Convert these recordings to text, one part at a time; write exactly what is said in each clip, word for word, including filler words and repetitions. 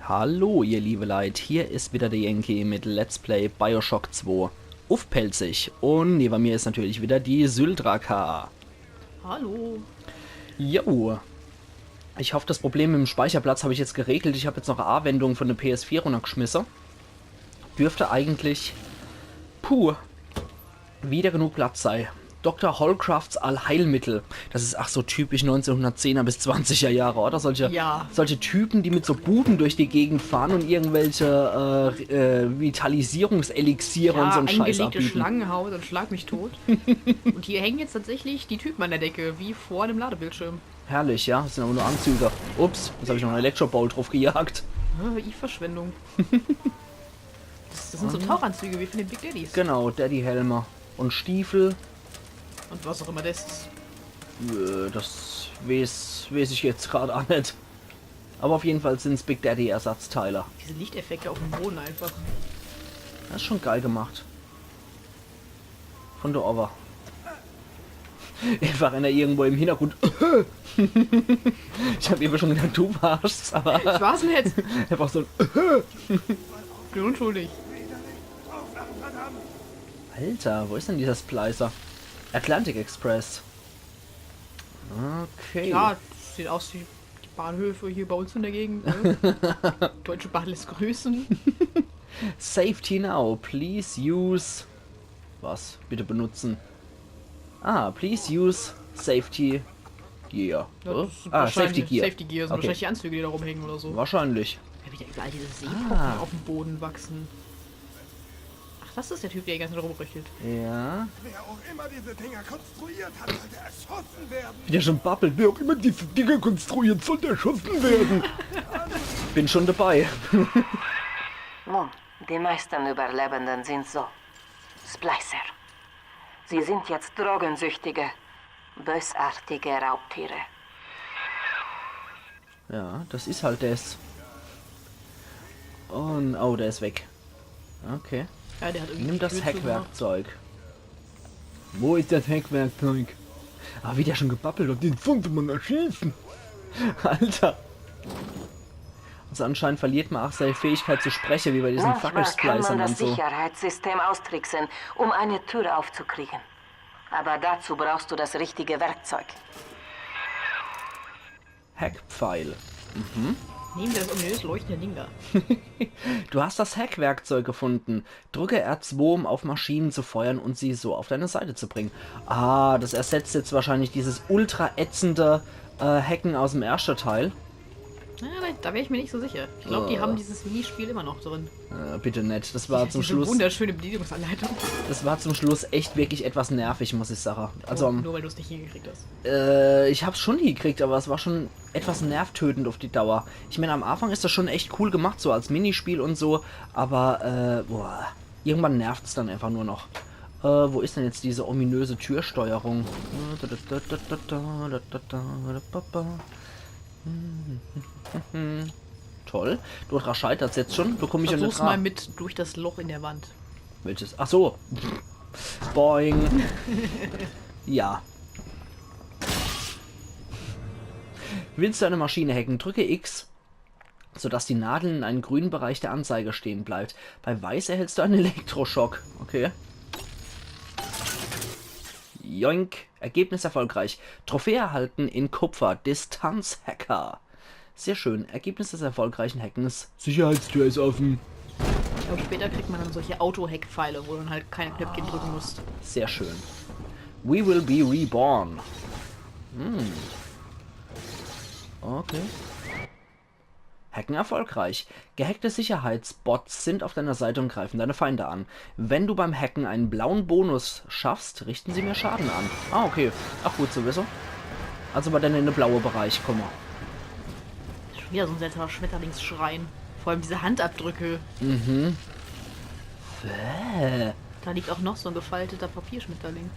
Hallo, ihr liebe Leit, hier is wieder der Yankee mit Let's Play Bioshock zwei uff Pälzisch. Un newe mir is natürlich wieder die Syldraka. Hallo. Jo. Ich hoff, das Problem mit dem Speicherplatz hab ich jetzt geregelt. Ich hab jetzt noch e Anwendung von der P S vier runnergeschmisse. Dürfte eigentlich, puh, wieder genug Platz sei. Doktor Holcrofts Allheilmittel. Das is ach so typisch neunzehnhundertzehner bis zwanziger Jahre, oder? Solche, Ja. solche Typen, die mit so Buden durch die Gegend fahren und irgendwelche äh, äh, Vitalisierungselixiere und Ja, so en Scheiß eingelegte anbieten. Schlangenhaut und schlag mich tot. Und hier hängen jetzt tatsächlich die Typen an der Decke, wie vor dem Ladebildschirm. Herrlich, ja. Das sind aber nur Anzüge. Ups, jetzt hab ich noch en Electro Bolt drauf gejagt. Äh, I-Verschwendung. Das, das sind so Tauchanzüge wie von den Big Daddies. Genau, Daddy-Helme. Und Stiefel. Und was auch immer das ist. Äh, das wees, wees ich jetzt grad ach net. Aber auf jeden Fall sind's Big Daddy-Ersatzteile. Diese Lichteffekte auf dem Boden einfach. Das is schon geil gemacht. Von do owwe. Einfach einer irgendwo im Hintergrund. Ich hab eben schon gedacht, du warst's, aber Ich war's net. Einfach so en Bin unschuldig. Alter, wo is denn dieser Splicer? Atlantic Express. Okay. Ja, das sieht aus wie die Bahnhöfe hier bei uns in der Gegend. Ne? Deutsche Bahn lässt grüßen. Safety now. Please use. Was? Bitte benutzen. Ah, please use Safety Gear. Ja, Oh? Das sind Ah, wahrscheinlich- Safety Gear. Safety Gear sind Okay. Wahrscheinlich die Anzüge, die da rumhängen oder so. Wahrscheinlich. Ja, wie da überall diese Seepocken Ah. Auf dem Boden wachsen. Ach, das ist der Typ, der die ganze Zeit rumröchelt. Ja. Wer auch immer diese Dinger konstruiert hat, sollte erschossen werden. Wie der schon babbelt, wer auch immer diese Dinge konstruiert, sollte erschossen werden. Bin schon dabei. Nun, die meisten Überlebenden sind so. Splicer. Sie sind jetzt drogensüchtige, bösartige Raubtiere. Ja, das is halt des. Und, oh, der is weg. Okay. Ja, der hat irgendwie Nimm die das Tür zugemacht. Hackwerkzeug. Wo is das Hackwerkzeug? Ah, wie der schon gebabbelt hat, den sollte man erschießen. Alter. Also anscheinend verliert man ach seine Fähigkeit zu sprechen, wie bei diesen Manchmal kann Fackelsplicern man das und so. Sicherheitssystem austricksen, um eine Tür aufzukriegen. Aber dazu brauchst du das richtige Werkzeug. Hackpfeil. Nehmen wir das ominös leuchtende Ding da. Du hast das Hackwerkzeug gefunden. Drücke R zwei, um auf Maschinen zu feuern und sie so auf deine Seite zu bringen. Ah, das ersetzt jetzt wahrscheinlich dieses ultra ätzende äh, Hacken aus dem ersten Teil. Na, da, da wäre ich mir nicht so sicher. Ich glaube, die Äh. haben dieses Minispiel immer noch drin. Äh, bitte net. Das war zum Diese Schluss, wunderschöne Bedienungsanleitung. Das war zum Schluss echt wirklich etwas nervig, muss ich sagen. Also, Nur weil du es nicht hingekriegt hast. Äh, ich hab's schon hingekriegt, aber es war schon etwas nervtötend auf die Dauer. Ich meine, am Anfang ist das schon echt cool gemacht, so als Minispiel und so, aber äh, boah, irgendwann nervt's dann einfach nur noch. Äh, wo ist denn jetzt diese ominöse Türsteuerung? Toll. Dort scheitert's jetzt schon. Da komm ich ja net Versuch's mal ran. Mit durch das Loch in der Wand. Welches? Ach so. Boing. Ja. Willst du eine Maschine hacken? Drücke X, sodass die Nadel in einem grünen Bereich der Anzeige stehen bleibt. Bei Weiß erhältst du einen Elektroschock. Okay. Joink. Ergebnis erfolgreich. Trophäe erhalten in Kupfer. Distanzhacker. Sehr schön. Ergebnis des erfolgreichen Hackens. Sicherheitstür ist offen. Ich glaube, später kriegt man dann solche Auto-Hack-Pfeile, wo du dann halt keine Knöpfchen drücken musst. Sehr schön. We will be reborn. Hm. Okay. Hacken erfolgreich. Gehackte Sicherheitsbots sind auf deiner Seite und greifen deine Feinde an. Wenn du beim Hacken einen blauen Bonus schaffst, richten sie mehr Schaden an. Ah, okay. Ach, gut zu wissen. Also bei denen in den blauen Bereich komme. Schon wieder so ein seltsamer Schmetterlingsschrein. Vor allem diese Handabdrücke. Bäh. Da liegt auch noch so ein gefalteter Papierschmetterling.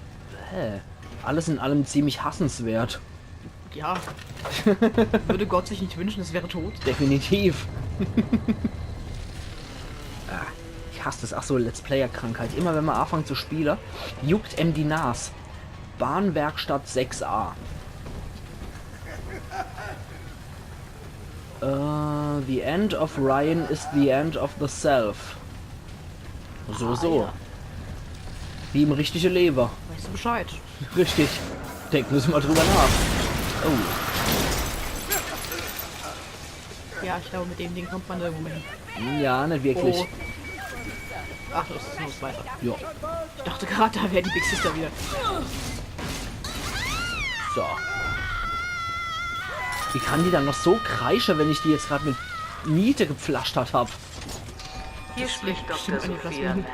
Bäh. Alles in allem ziemlich hassenswert. Ja. Würde Gott sich nicht wünschen, es wäre tot. Definitiv. Ah, ich hasse das. Ach so, Let's Player-Krankheit. Immer wenn man anfängt zu spielen, juckt em die Nas. Bahnwerkstatt sechs a. Äh, the end of Ryan is the end of the self. So, so. Ja. Wie im richtige Lewe. Weißt du Bescheid? Richtig. Denken wir mal drüber nach. Oh. Ja, ich glaube, mit dem Ding kommt man irgendwo hin. Ja, net wirklich. Oh. Ach, das ist nur das Weiße. Ja. Ich dachte gerade, da wäre die Big Sister wieder. So. Wie kann die dann noch so kreische, wenn ich die jetzt gerade mit Niete gepflastert hab? Hier spricht Doktor Sophia Lamb.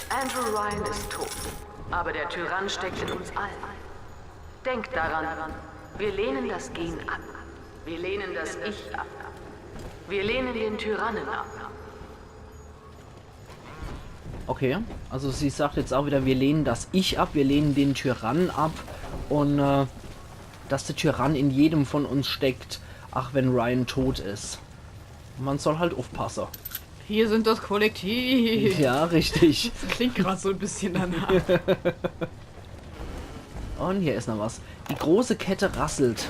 Andrew Ryan ist tot. Aber der Tyrann steckt in uns allen. Denk daran, wir lehnen das Gen ab. Wir lehnen das Ich ab. Wir lehnen den Tyrannen ab. Okay, also sie sagt jetzt auch wieder, wir lehnen das Ich ab, wir lehnen den Tyrannen ab und äh, dass der Tyrann in jedem von uns steckt, ach wenn Ryan tot is. Man soll halt uffpasse. Wir sind das Kollektiv. Ja, richtig. Das klingt gerade so ein bisschen danach. Und hier is noch was. Die große Kette rasselt.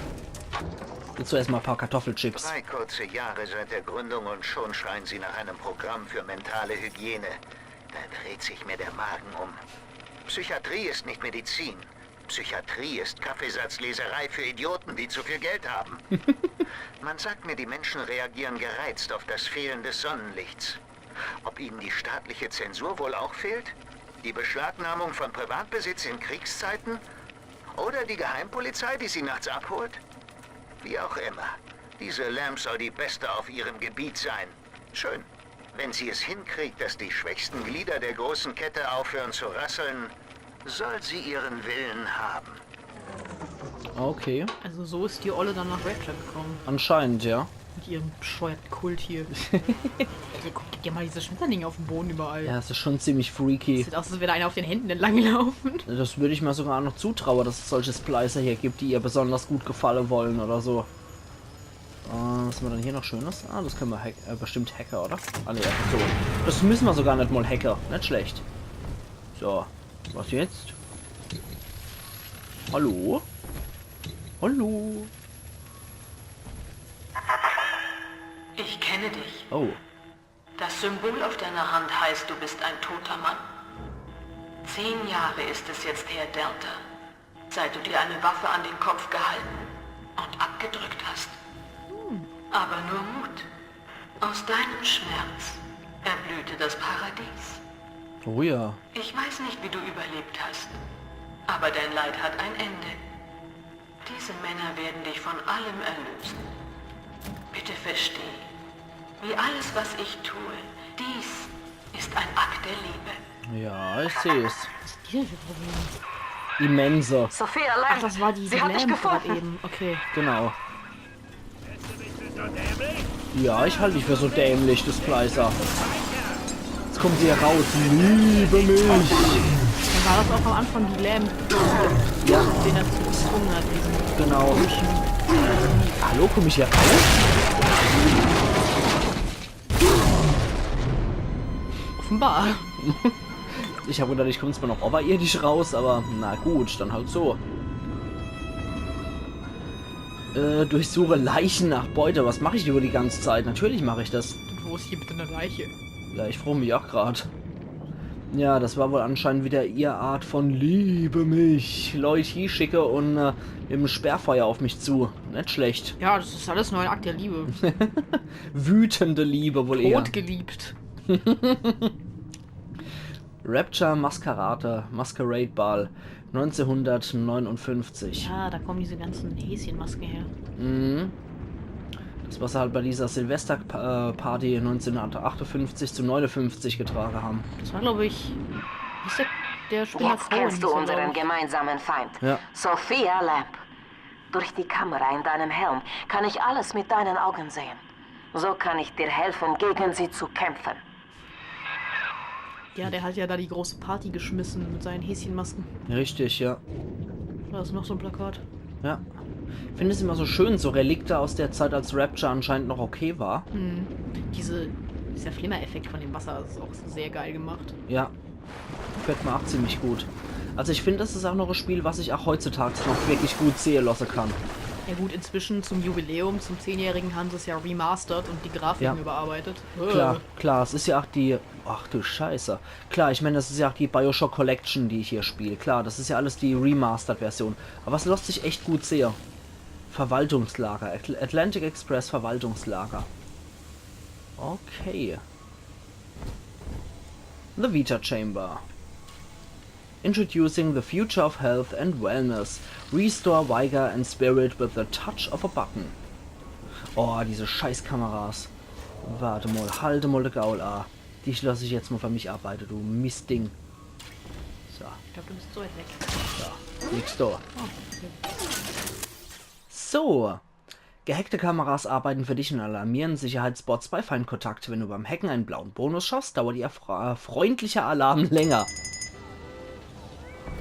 Dazu erstmal paar Kartoffelchips. Drei kurze Jahre seit der Gründung und schon schreien sie nach einem Programm für mentale Hygiene. Da dreht sich mir der Magen um. Psychiatrie ist nicht Medizin. Psychiatrie ist Kaffeesatzleserei für Idioten, die zu viel Geld haben. Man sagt mir, die Menschen reagieren gereizt auf das Fehlen des Sonnenlichts. Ob ihnen die staatliche Zensur wohl auch fehlt? Die Beschlagnahmung von Privatbesitz in Kriegszeiten? Oder die Geheimpolizei, die sie nachts abholt? Wie auch immer. Diese Lamb soll die Beste auf ihrem Gebiet sein. Schön. Wenn sie es hinkriegt, dass die schwächsten Glieder der großen Kette aufhören zu rasseln, soll sie ihren Willen haben. Okay, Also so ist die Olle dann nach Rapture gekommen. Anscheinend, ja. Mit ihrem bescheuerten Kult hier. Also, guck dir mal diese Schmetterlinge auf dem Boden überall. Ja, es is schon ziemlich freaky. Sieht aus, als würde einer auf den Händen entlang laufen. Das würde ich mir sogar noch zutrauen, dass es solche Splicer hier gibt, die ihr besonders gut gefallen wollen oder so. Äh, was haben wir denn hier noch Schönes? Ah, das können wir hack äh, bestimmt hacken, oder? Ah, nee, einfach so. Das müssen wir sogar net mal hacken. Net schlecht. So, was jetzt? Hallo? Hallo? Ich kenne dich. Oh. Das Symbol auf deiner Hand heißt, du bist ein toter Mann. Zehn Jahre ist es jetzt her, Delta, seit du dir eine Waffe an den Kopf gehalten und abgedrückt hast. Aber nur Mut. Aus deinem Schmerz erblühte das Paradies. Oh ja. Ich weiß nicht, wie du überlebt hast, aber dein Leid hat ein Ende. Diese Männer werden dich von allem erlösen. Bitte versteh, wie alles, was ich tue, dies ist ein Akt der Liebe. Ja, ich seh's. Was sind die denn für Probleme? Immense. Sophia Ach, Lamb, das war die sie hat dich Lamb gerade gefunden. Eben. Okay. Genau. Ja, ich halt dich für so dämlich, du Splicer. Jetzt kommt sie hier raus. Liebe mich. Dann war das auch am Anfang die Lamb, Ja, den er gezwungen hat, diesen genau. Hallo, komm ich hier raus? Offenbar. Ich hab gedacht, ich komm zwar noch oberirdisch raus, aber na gut, dann halt so. Äh, durchsuche Leichen nach Beute. Was mach ich über die ganze Zeit? Natürlich mach ich das. Und wo ist hier bitte eine Leiche? Ja, ich frage mich auch grad. Ja, das war wohl anscheinend wieder ihr Art von Liebe mich. Leute schicke und äh, im Sperrfeuer auf mich zu. Net schlecht. Ja, das ist alles nur ein Akt der Liebe. Wütende Liebe wohl eher. Tot geliebt. Rapture Maskerade, Masquerade Ball, neunzehnhundertneunundfünfzig. Ja, da kommen diese ganzen Häschenmasken her. Mhm. Das, was sie halt bei dieser Silvesterparty neunzehnhundertachtundfünfzig zu neunundfünfzig getragen haben. Das war, glaube ich, ist der, der Spinner Jetzt kennst du Cohen, unseren glaub ich. Gemeinsamen Feind. Ja. Sophia Lamb. Durch die Kamera in deinem Helm kann ich alles mit deinen Augen sehen. So kann ich dir helfen, gegen sie zu kämpfen. Ja, der hat ja da die große Party geschmissen mit seinen Häschenmasken. Richtig, ja. Da ist noch so ein Plakat. Ja. Ich finde es immer so schön, so Relikte aus der Zeit, als Rapture anscheinend noch okay war. Diese, dieser Flimmereffekt von dem Wasser ist auch sehr geil gemacht. Ja. Gefällt mir auch ziemlich gut. Also ich finde, das ist auch noch ein Spiel, was sich auch heutzutage noch wirklich gut sehen lassen kann. Ja gut, inzwischen zum Jubiläum, zum Zehnjährigen, haben sie es ja remastert und die Grafiken Ja. Überarbeitet. Äh, Klar, klar, es is ja auch die. Ach du Scheiße. Klar, ich mein, das is ja auch die Bioshock Collection, die ich hier spiel. Klar, das is ja alles die Remastered-Version. Aber es lässt sich echt gut sehe. Verwaltungslager. Atl- Atlantic Express Verwaltungslager. Okay. The Vita Chamber. Introducing the future of health and wellness. Restore vigor and spirit with the touch of a button. Oh, diese Scheißkameras. Warte mal, halte mal de Gaul a. Dich lass ich jetzt mal für mich arbeite, du Mistding. So, Ich glaube, du bist so weit weg. nix da. So. Gehackte Kameras arbeiten für dich und alarmieren Sicherheitsbots bei Feindkontakt. Wenn du beim Hacken einen blauen Bonus schaffst, dauert ihr fre äh, freundlicher Alarm länger.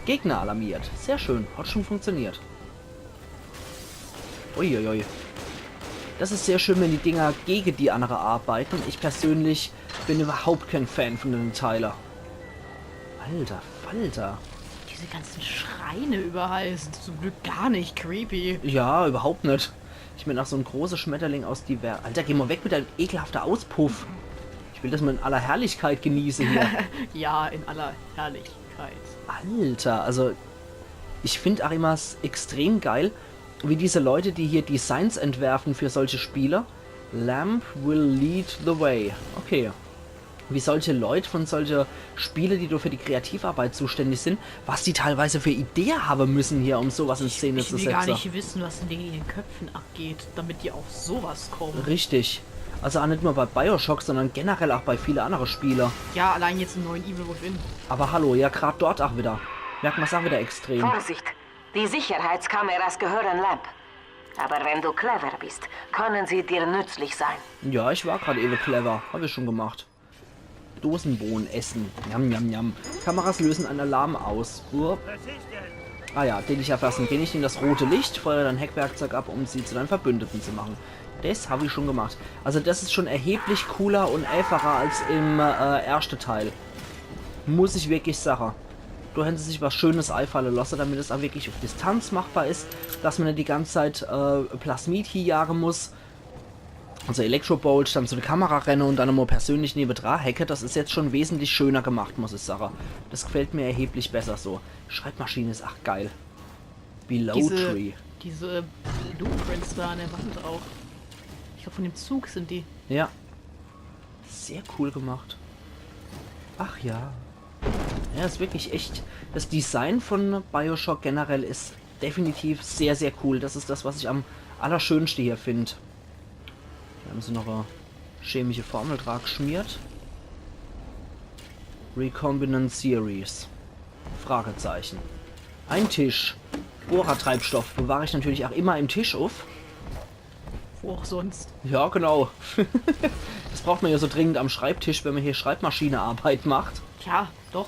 Gegner alarmiert. Sehr schön. Hat schon funktioniert. Uiuiui. Das is sehr schön, wenn die Dinger gegen die andere arbeiten. Ich persönlich bin überhaupt kein Fan von den Teilen. Alter Falter. Diese ganzen Schreine überall sind zum Glück gar nicht creepy. Ja, überhaupt net. Ich mein, ach, so en großer Schmetterling aus die Wer... Alter, geh mal weg mit deinem ekelhaften Auspuff. Ich will das mal in aller Herrlichkeit genieße hier. Ja, in aller Herrlichkeit. Alter, also ich find auch immer s- extrem geil, wie diese Leute, die hier Designs entwerfen für solche Spiele, Lamp will lead the way. Okay. Wie solche Leute von solche Spiele, die do für die Kreativarbeit zuständig sind, was die teilweise für Idee haben müssen hier, um sowas in Szene Ich zu will gar setzen. Nicht wissen, was in den Köpfen abgeht, damit die auf sowas kommen. Richtig. Also auch nicht nur bei Bioshock, sondern generell auch bei viele andere Spiele. Ja, allein jetzt im neuen Evil Within. Aber hallo, ja, grad dort auch wieder. Merkt man's auch wieder extrem. Vorsicht! Die Sicherheitskameras gehören Lamp. Aber wenn du clever bist, können sie dir nützlich sein. Ja, ich war gerade eben clever. Hab ich schon gemacht. Dosenbohnen essen. Njam, njam, njam. Kameras lösen einen Alarm aus. Uah. Ah ja, den ich erfassen. Geh nicht in das rote Licht, feuer dein Hackwerkzeug ab, um sie zu deinen Verbündeten zu machen. Das hab ich schon gemacht. Also das is schon erheblich cooler und einfacher als im äh, ersten Teil. Muss ich wirklich sagen. Do haben sie sich was Schönes einfallen lassen, damit es auch wirklich auf Distanz machbar is, dass man nicht die ganze Zeit äh, Plasmid hiejagen muss. Also Electrobolt, dann zu der Kamera renne und dann nochmal persönlich nebendran hacke. Das is jetzt schon wesentlich schöner gemacht, muss ich sagen. Das gefällt mir erheblich besser so. Schreibmaschine is ach geil. Below Diese, Tree. diese Blueprints da an der Wand auch. Ich glaube, von dem Zug sind die. Ja. Sehr cool gemacht. Ach ja. Ja, is wirklich echt. Das Design von Bioshock generell is definitiv sehr, sehr cool. Das is das, was ich am allerschönsten hier find. Hier haben sie noch eine chemische Formel dran geschmiert. Recombinant Series. Fragezeichen. Ein Tisch. Bohrertreibstoff bewahre ich natürlich auch immer im Tisch auf. Wo auch sonst. Ja, genau. Das braucht man ja so dringend am Schreibtisch, wenn man hier Schreibmaschinearbeit macht. Tja, doch.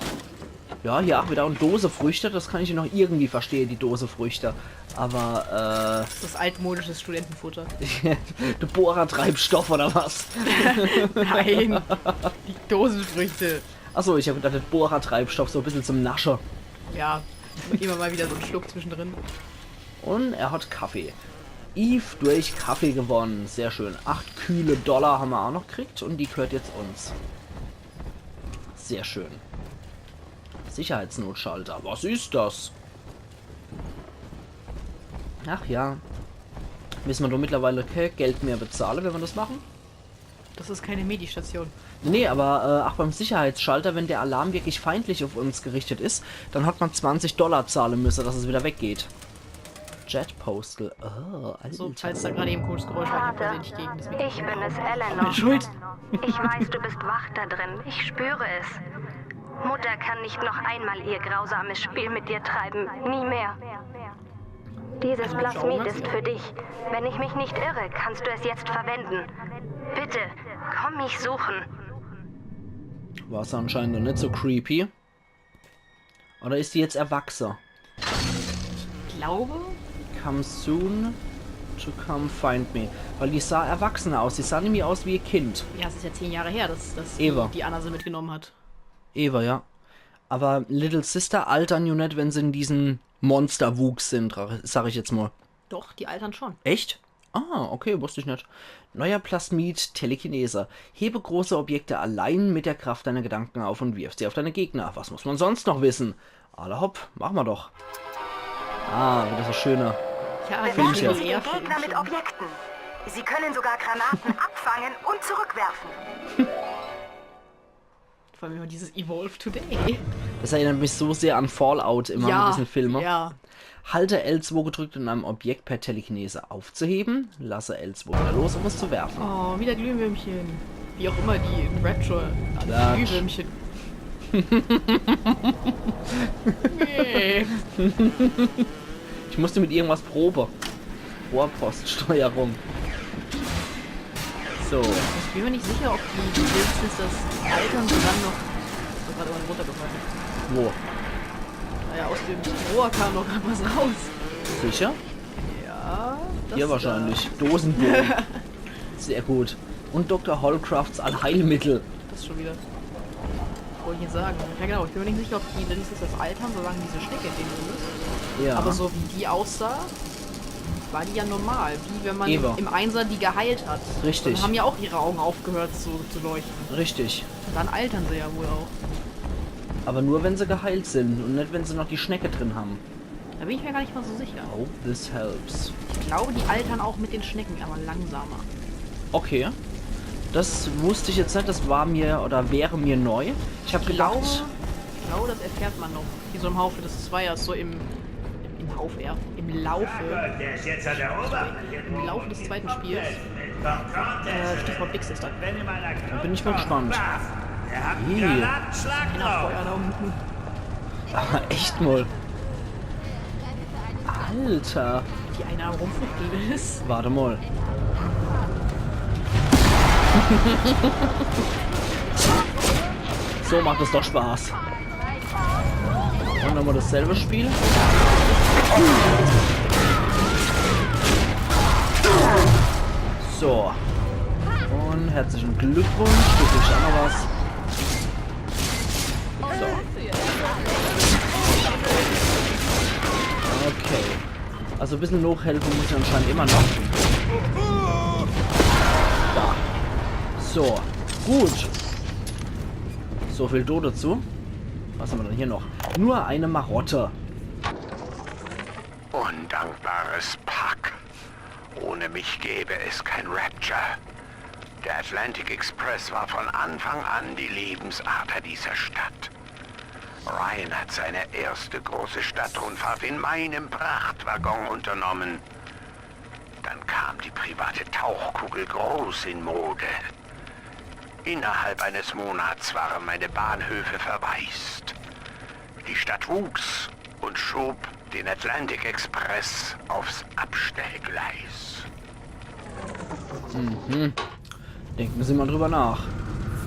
Ja, hier auch wieder. Und Dosefrüchte, das kann ich noch irgendwie verstehen, die Dosefrüchte. Aber, Das ist altmodisches Studentenfutter. äh, der Bohrertreibstoff oder was? Nein. Die Dosenfrüchte. Achso, ich hab gedacht, der Bohrertreibstoff so ein bisschen zum Nasche. Ja. Immer mal wieder so ein Schluck zwischendrin. Und er hat Kaffee. Eve durch Kaffee gewonnen. Sehr schön. Acht kühle Dollar haben wir auch noch gekriegt und die gehört jetzt uns. Sehr schön. Sicherheitsnotschalter. Was ist das? Ach ja. Müssen wir doch mittlerweile kein Geld mehr bezahlen, wenn wir das machen? Das ist keine Medi-Station. Nee, aber äh, auch beim Sicherheitsschalter, wenn der Alarm wirklich feindlich auf uns gerichtet ist, dann hat man zwanzig Dollar zahlen müssen, dass es wieder weggeht. Jet Postal. Oh, Alter. So, falls da gerade eben komisches Geräusch war, ich habe versehentlich gegen das Mikrofon. Ich bin es, Eleanor. Schuld. Ich weiß, du bist wach da drin. Ich spüre es. Mutter kann nicht noch einmal ihr grausames Spiel mit dir treiben. Nie mehr. Dieses Plasmid ist für dich. Wenn ich mich nicht irre, kannst du es jetzt verwenden. Bitte, komm mich suchen. War's anscheinend noch nicht so creepy. Oder ist die jetzt erwachsen? Ich glaube, Come soon to come find me. Weil die sah erwachsener aus. Die sah nämlich aus wie ein Kind. Ja, es ist ja zehn Jahre her, dass, dass die, Eva. Die Anna sie mitgenommen hat. Eva, ja. Aber Little Sister altern ja nicht, wenn sie in diesem Monsterwuchs sind, ra- sag ich jetzt mal. Doch, die altern schon. Echt? Ah, okay, wusst ich net. Neuer Plasmid, Telekinese. Hebe große Objekte allein mit der Kraft deiner Gedanken auf und wirf sie auf deine Gegner. Was muss man sonst noch wissen? Alla hopp, mach ma doch. Ah, wieder so schöne. Ja, Filmchen. Bewerfen Sie den Gegner mit Objekten. Sie können sogar Granaten abfangen und zurückwerfen. Vor allem immer dieses Evolve Today. Das erinnert mich so sehr an Fallout immer Ja, mit diesen Filmen. Ja. Halte L zwei gedrückt, um ein Objekt per Telekinese aufzuheben. Lasse L zwei wieder los, um es zu werfen. Oh, wieder Glühwürmchen. Wie auch immer die in Rapture. Klatsch. Glühwürmchen. Nee. Ich musste mit irgendwas probe. Rohrpoststeuerung. So. Ich bin mir nicht sicher, ob die wenigstens das Altern so dann noch. Ich bin gerade mal runtergefallen. Wo? Naja, aus dem Rohr kam noch was raus. Sicher? Ja, das Hier da. Wahrscheinlich. Dosenboden. Sehr gut. Und Doktor Holcrofts Allheilmittel. Das schon wieder. Wollte ich jetzt sagen. Ja genau, ich bin mir nicht sicher, ob die wenigstens das Altern, solange diese Schnecke in denen drin ist. Ja. Aber so wie die aussah, war die ja normal. Wie wenn man Eva. Im Einsatz die geheilt hat. Richtig. Dann haben ja auch ihre Augen aufgehört zu, zu leuchten. Richtig. Und dann altern sie ja wohl auch. Aber nur, wenn sie geheilt sind und nicht, wenn sie noch die Schnecke drin haben. Da bin ich mir gar nicht mal so sicher. Hope this helps. Ich glaube, die altern auch mit den Schnecken, aber langsamer. Okay. Das wusste ich jetzt nicht, das war mir oder wäre mir neu. Ich habe Ich glaube, gedacht, ich glaube, das erfährt man noch. Wie so im Haufe des Zweiers, so im, im, im Haufe, ja. Im Laufe. Der ist jetzt an der Oberfläche. Im Laufe des zweiten Spiels. Äh, Stichwort Bix ist da. Wenn ihr meiner bin ich mal gespannt. Ihr habt Wie? Granatenschlag Genau, drauf. Feuer da unten. Aber echt mal. Alter. Die eine am Rumfuchteln ist. Warte mal. So macht es doch Spaß. Und nochmal dasselbe Spiel. So. Und herzlichen Glückwunsch. Du kriegst auch noch was. So. Okay. Also ein bisschen nachhelfen muss ich anscheinend immer noch. Da. So. Gut. So viel do dazu. Was haben wir denn hier noch? Nur eine Marotte. Undankbares Pack. Ohne mich gäbe es kein Rapture. Der Atlantic Express war von Anfang an die Lebensader dieser Stadt. Ryan hat seine erste große Stadtrundfahrt in meinem Prachtwaggon unternommen. Dann kam die private Tauchkugel groß in Mode. Innerhalb eines Monats waren meine Bahnhöfe verwaist. Die Stadt wuchs und schob den Atlantic Express aufs Abstellgleis. Denken Sie mal drüber nach.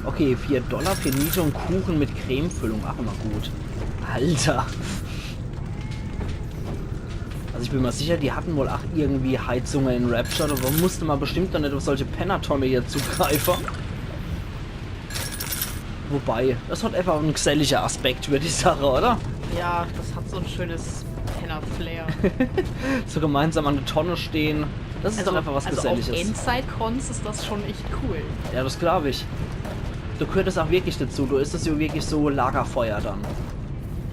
Okay, vier Dollar für Niete und Kuchen mit Cremefüllung. Ach, immer gut. Alter. Also ich bin mir sicher, die hatten wohl auch irgendwie Heizungen in Rapture. Da musste man bestimmt dann nicht auf solche Pennertonne hier zugreifen. Wobei, das hat einfach ein geselliger Aspekt, würde ich sagen, oder? Ja, das hat so ein schönes Penner-Flair. So gemeinsam an der Tonne stehen. Das ist doch einfach was Also auf Geselliges. Endzeit-Cons ist das schon echt cool. Ja, das glaube ich. Du gehörst auch wirklich dazu. Du ist es ja wirklich so Lagerfeuer dann.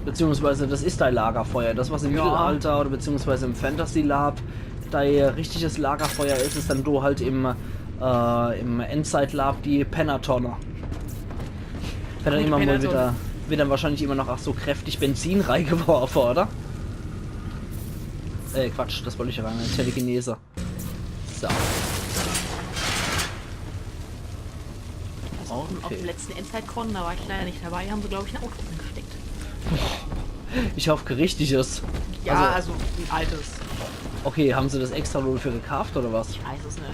Beziehungsweise das ist dein Lagerfeuer. Das, was im Ja. Mittelalter oder beziehungsweise im Fantasy Lab dein richtiges Lagerfeuer ist, ist dann du halt im, äh, im Endzeit Lab die Pennertonne. Wird dann Gute immer mal Pennertonne. wieder, wird dann wahrscheinlich immer noch, ach so, kräftig Benzin reingeworfen, oder? Äh, Quatsch, das wollte ich ja sagen, Telekinese. So. Also auf dem, auf Okay. dem letzten Endzeit-Con, da war ich leider nicht dabei, haben sie, glaube ich, ein Auto angesteckt. Ich hoffe, richtiges. Ja, Also- also, ein altes. Okay, haben sie das extra nur dafür gekauft oder was? Ich weiß es nicht.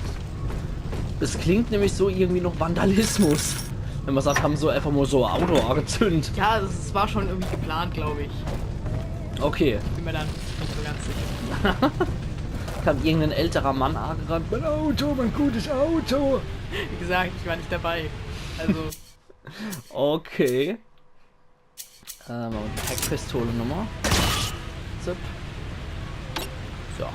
Es klingt nämlich so irgendwie noch Vandalismus. Wenn man sagt, haben so einfach mal so ein Auto angezündet. Ja, es war schon irgendwie geplant, glaube ich. Okay, Bin mir dann nicht so ganz sicher. kam irgendein älterer Mann angerannt. Mein Auto, mein gutes Auto. Wie gesagt, ich war nicht dabei. Also, Okay. Äh, machen wir die Packpistole nochmal. Zip. So.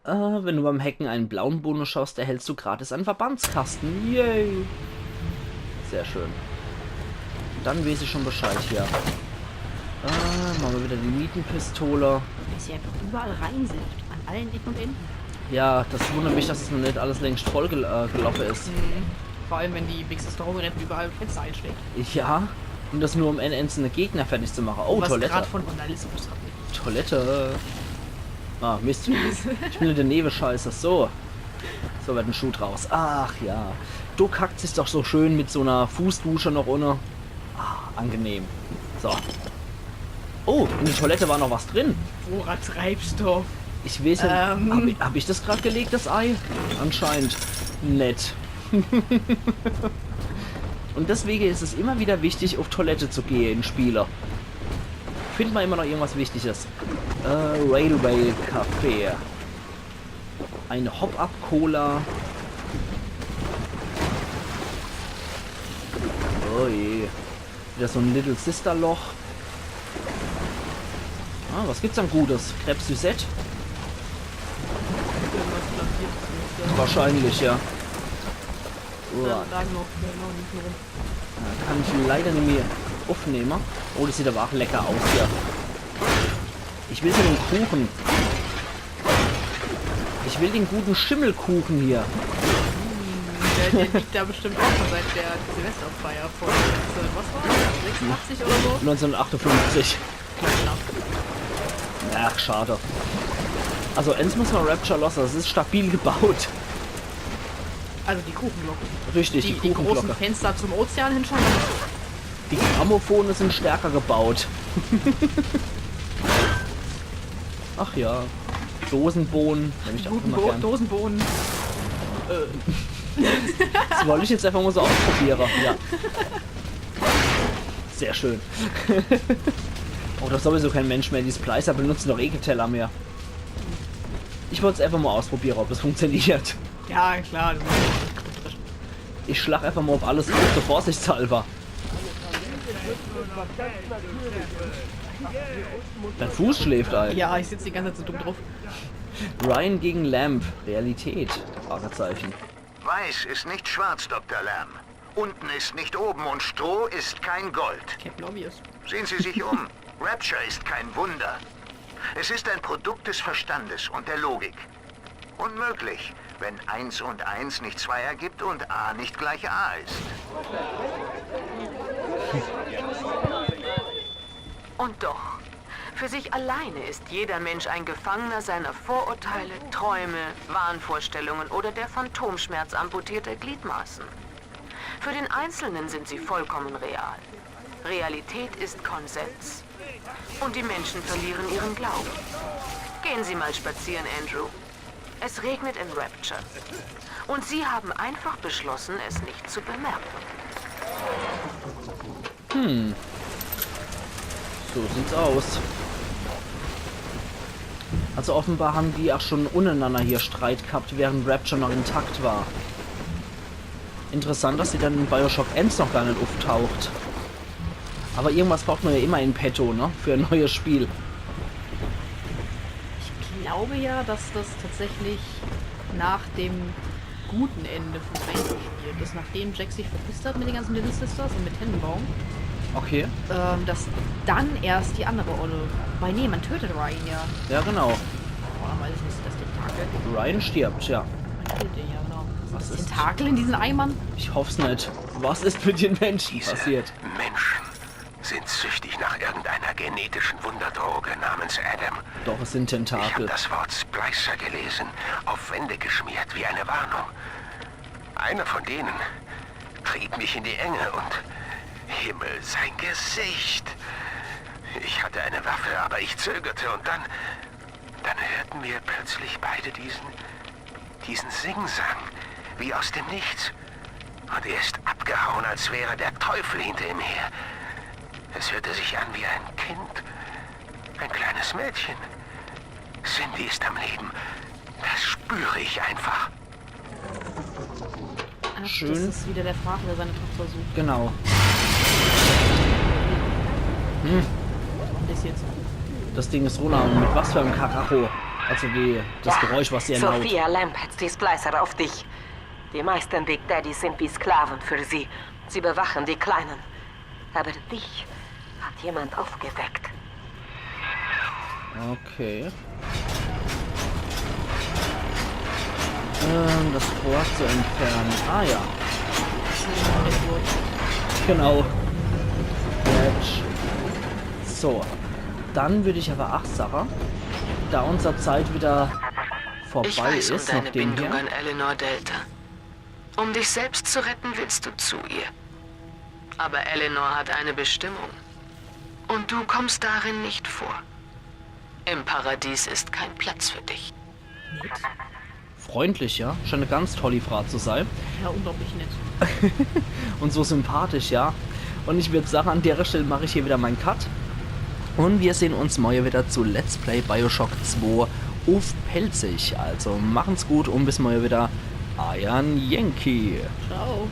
Äh, wenn du beim Hacken einen blauen Bonus schaffst, erhältst du gratis einen Verbandskasten. Yay! Sehr schön. Dann weeß ich schon Bescheid hier. Äh, mache mer wieder die Nietenpistole. Dass hier einfach überall reinsifft. An allen Ecken und Enden. Ja, das wundert mich, dass es noch net alles längst voll gel äh, gelaufe is. Mhm. Vor allem, wenn die Wichser Drogenrenten überall Fenster einschlägt. Ja, um das nur um einen einzelnen Gegner fertig zu machen. Oh, was Toilette. Grad von Vandalismus hab ich. Toilette. Ah, Mist. Ich bin in der Nähe, scheiße. So. So wird ein Schuh draus. Ach ja. Du kackst dich doch so schön mit so einer Fußdusche noch unne. Ah, angenehm. So. Oh, in der Toilette war noch was drin. Vorratstreibstoff. Ich weiß ja, ähm. Hab ich, hab ich das grad gelegt, das Ei? Anscheinend net. Und deswegen ist es immer wieder wichtig, auf Toilette zu gehen in Spiele. Findet man immer noch irgendwas Wichtiges. Äh, Railway Café. Eine Hop-Up-Cola. Oh je. Wieder so ein Little Sister Loch. Ah, was gibt's denn Gutes? Crêpes Suzette? Irgendwas flankiert mich, ja. Wahrscheinlich, ja. Uah. Da, da noch, noch nicht rum. Ja, kann ich leider nicht mehr aufnehmen. Oh, das sieht aber auch lecker aus hier. Ich will hier den Kuchen. Ich will den guten Schimmelkuchen hier. Der, der liegt da bestimmt auch schon seit der Silvesterfeier von, äh, was war das? Sechsundachtzig oder so? Neunzehnhundertachtundfünfzig. Klar. Ach, schade. Also eins muss man Rapture lassen, das ist stabil gebaut. Also die Kuchenglocken. Richtig, die, die großen Kuchenglocke. Fenster zum Ozean hin schon. Die Grammophone sind stärker gebaut. Ach ja. Dosenbohnen, nehm ich auch immer gern. Dosenbohnen. Äh. Das wollte ich jetzt einfach mal so ausprobieren. Ja. Sehr schön. Oh, das sowieso kein Mensch mehr. Die Splicer benutzen doch eh kein Teller mehr. Ich wollte es einfach mal ausprobieren, ob das funktioniert. Ja, klar. Du musst Ich schlag einfach mal auf alles drauf, so vorsichtshalber. Dein Fuß schläft ein. Ja, ich sitze die ganze Zeit so dumm drauf. Ryan gegen Lamb. Realität. Fragezeichen. Weiß ist nicht schwarz, Doktor Lamb. Unten ist nicht oben und Stroh ist kein Gold. Captain Obvious. Sehen Sie sich um. Rapture ist kein Wunder. Es ist ein Produkt des Verstandes und der Logik. Unmöglich, wenn eins und eins nicht zwei ergibt und A nicht gleich A ist. Und doch, für sich alleine ist jeder Mensch ein Gefangener seiner Vorurteile, Träume, Wahnvorstellungen oder der Phantomschmerz amputierter Gliedmaßen. Für den Einzelnen sind sie vollkommen real. Realität ist Konsens. Und die Menschen verlieren ihren Glauben. Gehen Sie mal spazieren, Andrew. Es regnet in Rapture. Und Sie haben einfach beschlossen, es nicht zu bemerken. Hm. So sieht's aus. Also offenbar haben die auch schon untereinander hier Streit gehabt, während Rapture noch intakt war. Interessant, dass sie dann in Bioshock eins noch gar nicht auftaucht. Aber irgendwas braucht man ja immer in petto, ne? Für ein neues Spiel. Ich glaube ja, dass das tatsächlich nach dem guten Ende von eins spielt, dass nachdem Jack sich verpisst hat mit den ganzen Little Sisters und mit Tenenbaum, okay, ähm, dass dann erst die andere Olle. Weil nee, man tötet Ryan ja. Ja, genau. Boah, weiß ich nicht, das Tentakel. Ryan stirbt, ja. Man killt den ja, genau. Sind das Tentakel in diesen Eimern? Ich hoff's nicht. Was ist mit den Menschen passiert? Diese Menschen sind süchtig nach irgendeiner genetischen Wunderdroge namens Adam. Doch, es sind Tentakel. Ich hab das Wort Splicer gelesen, auf Wände geschmiert wie eine Warnung. Einer von denen trieb mich in die Enge und Himmel, sein Gesicht. Ich hatte eine Waffe, aber ich zögerte und dann, dann hörten wir plötzlich beide diesen, diesen Singsang, wie aus dem Nichts. Und er ist abgehauen, als wäre der Teufel hinter ihm her. Es hörte sich an wie ein Kind, ein kleines Mädchen. Cindy ist am Leben. Das spüre ich einfach. Ach, schön. Das ist wieder der Vater, der seine Tochter sucht. Genau. Hm. Und ist jetzt Das Ding ist runter. Und mit was für einem Karacho? Also die, das Geräusch war sehr laut. Sophia Lamb hat die Splicer auf dich. Die meisten Big Daddies sind wie Sklaven für sie. Sie bewachen die Kleinen. Aber dich hat jemand aufgeweckt. Okay. Ähm, das Tor zu entfernen. Ah ja. Genau. Match. So. Dann würd ich aber ach sache, da unser Zeit wieder vorbei Ich weiß um is, deine nachdem Bindung hier. An Eleanor, Delta. Um dich selbst zu retten, willst du zu ihr. Aber Eleanor hat eine Bestimmung. Und du kommst darin nicht vor. Im Paradies ist kein Platz für dich. Freundlich, ja. Scheint e ganz tolli Fraa zu sei. Ja, unglaublich nett. Und so sympathisch, ja. Und ich würd sache, an dere Stell mach ich hier wieder mein Cut. Und wir sehn uns morje wieder zu Let's Play Bioshock zwei uff Pälzisch. Also machen's gut und bis morje wieder. Eiern Yankee. Ciao.